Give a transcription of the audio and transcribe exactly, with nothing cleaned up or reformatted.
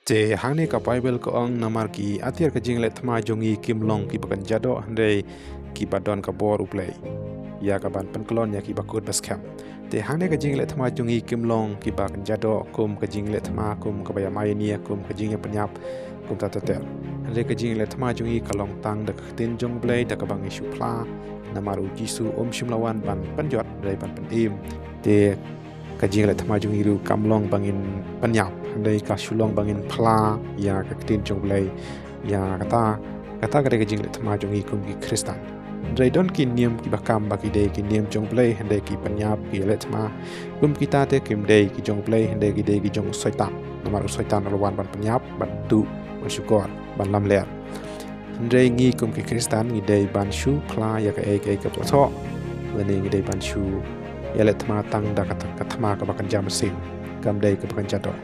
Te hangne ka Baibl ka ong, namar ki atiar ka jingleh thma jong ngi kim long ki ba kynja doh, hynrei ki ba don ka bor U Blei, ïa ka ban pynkyllon ïa ki ba kut ba skhem. Te hangne ka jingleh thma jong ngi kim long ki ba kynja doh kum ka jingleh thma, kum ka ba ïa mai nia, kum ka jingïapynïap, kum ta ter ter. Hynrei ka jingleh thma jong ngi ka long tang da ka ktien jong U Blei, da ka ba ngi shu phla, namar U Jisu um shym la wan ban pynjot, hynrei ban pynim. Te ka jingleh thma jong ngi ruh kam long ba ngin pynïap, hynrei ka shu long ba ngin phla ïa ka ktien jong U Blei. Ïa kata, kata ka dei ka jingleh thma jong ngi kum ki Khristan. Hynrei don ki niam ki ba kam ba ki dei ki niam jong U Blei, hynrei ki pynïap, ki leh thma. Kum kita te kim dei ki jong U Blei, hynrei ki dei ki jong u Soitan. Namar u Soitan u la wan ban pynïap, ban tuh, ban shukor, ban lamler. Hynrei ngi kum ki Khristan ngi dei ban shu phla ïa kaei kaei kaba thoh, lane ngi dei ban shu ïaleh thma tang da ka, ka thma kaba kynja mynsiem, kam dei kaba kynja doh.